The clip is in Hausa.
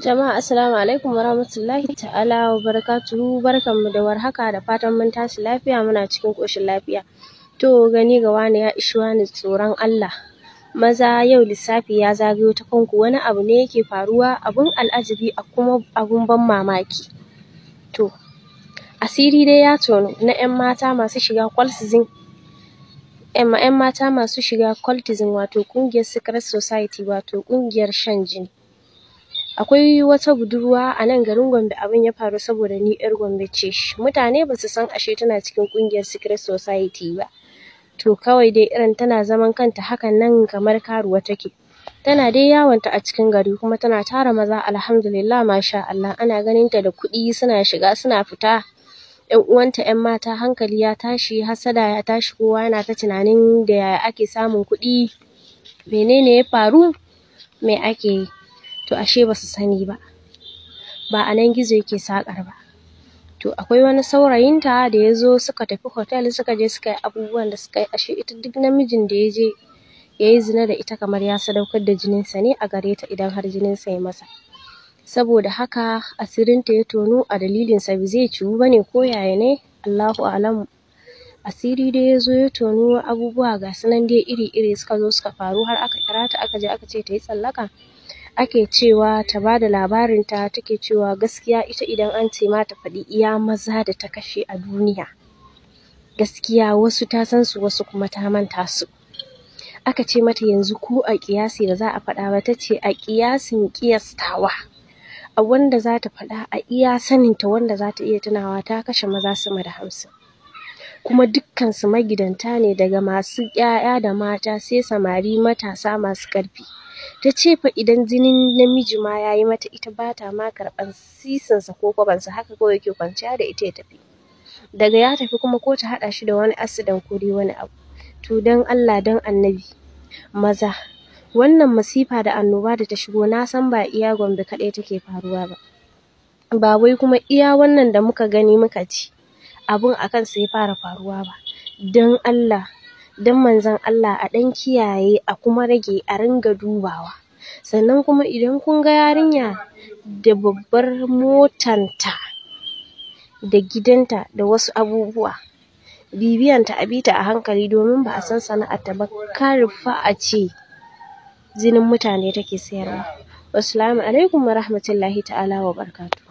Jama'a, assalamu alaikum warahmatullahi ta'ala wa barakatuhu. Barkanmu da warhaka, da fatan mun tashi lafiya, muna cikin ƙoshin lafiya. To, gani ga wani ya ishi wani tsoron Allah. Maza, yau lissafi ya zagayo ta kanku. Wani abu ne yake faruwa, abun al'ajabi a kuma abun ban mamaki. To, asiri dai ya tono na 'yan mata masu shiga cultism, 'yan mata masu shiga cultism, wato ƙungiyar secret society, wato ƙungiyar shan jini. Akwai wata budurwa a nan garin Gombe abin ya faru, saboda ni 'yar Gombe ce. Mutane ba su san ashe tana cikin ƙungiyar secret society ba. To, kawai dai irin tana zaman kanta hakan nan kamar karuwa take. Tana dai yawonta a cikin gari, kuma tana tara maza, alhamdulillah, masha Allah. Ana ganin ta da kuɗi, suna shiga suna fita. 'Yan uwanta 'yan mata hankali ya tashi, hassada ya tashi, kowa yana ta tunanin da yaya ake samun kuɗi, menene ya faru, me ake yi. To, ashe ba su sani ba, ba a nan gizo yake saƙar ba. To, akwai wani saurayinta da ya zo, suka tafi hotel, suka je suka yi abubuwan da suka yi. Ashe ita duk namijin da ya je ya yi zina da ita, kamar ya sadaukar da jininsa ne a gare ta, idan har jininsa ya masa. Saboda haka asirinta ya tonu a dalilinsa. Ba zai ciwu ba ne ko yaya ne, Allahu a'lamu. Asiri dai ya zo ya tonu, abubuwa ga su nan dai iri-iri suka zo suka faru, har aka kira ta, aka je aka ce ta yi tsallaka. Ake cewa ta ba da labarinta, take cewa gaskiya ita idan an ce ma ta faɗi iya maza da ta kashe a duniya, gaskiya wasu ta san su, wasu kuma ta manta su. Aka ce mata yanzu ko a ƙiyasi ba za a faɗa ba? Ta ce a ƙiyasin ƙiyastawa, a wanda za ta faɗa a iya saninta, wanda za ta iya tunawa, ta kashe maza sama da 50, kuma dukkansu magidanta ne, daga masu 'ya'ya da mata sai samari matasa masu ƙarfi. Ta ce fa idan jinin namiji ma ya yi mata, ita ba ta ma karɓan sisinsa ko kwabansa, haka kawai yake kwanciya da ita ya tafi. Daga ya tafi kuma, ko ta haɗa shi da wani accident ko dai wani abu. To, don Allah don Annabi maza, wannan masifa da annoba da ta shigo, na san ba iya Gombe kaɗai take faruwa ba, ba wai kuma iya wannan da muka gani muka ci abun a kansa ya fara faruwa ba. Don Allah don manzon Allah, a ɗan kiyaye, a kuma rage, a ringa dubawa. Sannan kuma idan kun ga yarinya da babbar motanta da gidanta da wasu abubuwa, bibiyanta, a bi ta a hankali, domin ba a san sana'arta ba, kar fa a ce jinin mutane take sayarwa. Wassalamu alaikum wa rahmatullahi ta'ala wa barakatuh.